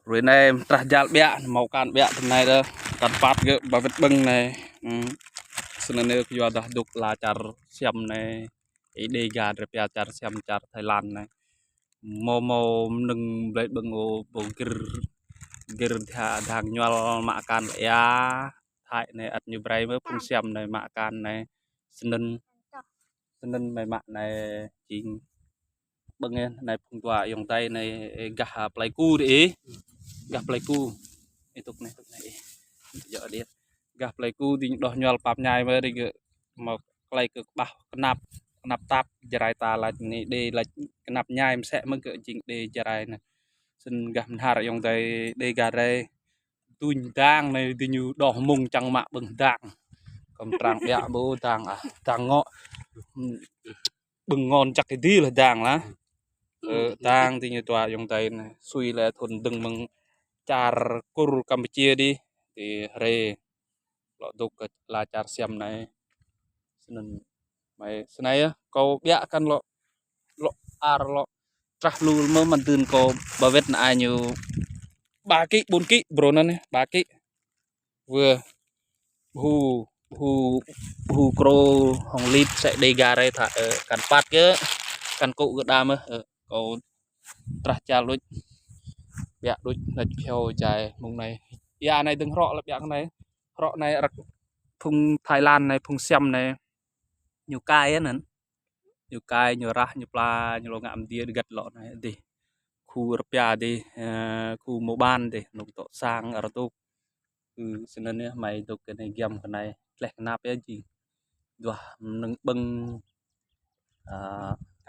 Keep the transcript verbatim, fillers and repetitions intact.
Hruê anei trah jal ƀiă, mâo akan ƀiă ti anei dơ̆, akan pat gơ̆ ba wĭt ƀơ̆ng anei. Hmm. Snăn anei kyuadah dôk ala čar Siăm anei, ih Đêga drei pia čar Siăm, čar Thái Lan anei. Mâo mâo mnơ̆ng blei ƀơ̆ng ôh, mâo gĭr, gĭr dha-, dang ñuăl mă akan lĕ ya. Thái anei ăt ñu brei mơh phung Siăm anei mă akan anei. Snăn, snăn mei mă anei jing ƀơ̆ng ih, anei phung dua ayŏng adei anei, ê, gah, a, Pleiku dih ih. Gah Pleiku. Ih, tŭk anei, tŭk anei ih. Djŏ điêt. Gah Pleiku dih ñu đoh ñuăl pap mñai mơh dih gơ̆ mâo klei kơ kƀah knap, knap tap Jarai ta lač anei, Đê lač knap mñai msĕ mơh gơ̆ jing Đê Jarai anei. Snăn gah mnhar ayŏng adei Đêga drei. Tuñ dang anei diñu đoh mông čiăng mă ƀơ̆ng dang. Kăm trang ƀiă ƀu dang ah, dang ngŏ. Ƀơ̆ng ngon jăk êdi lah dang lah. Ơ, dang diñu dua ayŏng adei anei. Sui leh thŭn dơ̆ng mơ̆ng čar Kur Campuchia dih. Ti hriê. Lŏ dôk kơ ala čar Siăm anei. Snăn mei, snei yơh, kâo ƀiă kăn lŏ, lŏ ar lŏ trah lu mơh măn dưn kâo ba wĭt anei ñu ba ký, ƀuôn ký, brô anăn yơh, ba ký. Wơ, hu, hu, hu krô hŏng lip sĕ Đêga drei thâo, ơ, akan pat gơ̆, akan kŭ gơ̆ đa mơh, ơ, kâo trah čal đuč, ƀiă đuč, lač bhiâo jai mông anei. Ya anei dơ̆ng hrŏ leh ƀiă kơ anei. Hrŏ anei arăng phung Thái Lan anei, phung Siăm anei. Ñu kai anăn. Ñu kai, ñu rah, ñu pla, ñu lŏ ngă mdiê dgăt lŏ anei dih. Khu rpia dih, ơ, khu mô ban dih, nuk tŏ sang arăng dôk. Ư, snăn yơh, mei dôk kơ anei giăm kơ anei. Tleh knap yơh jing. Duah mnơ̆ng ƀơ̆ng, a,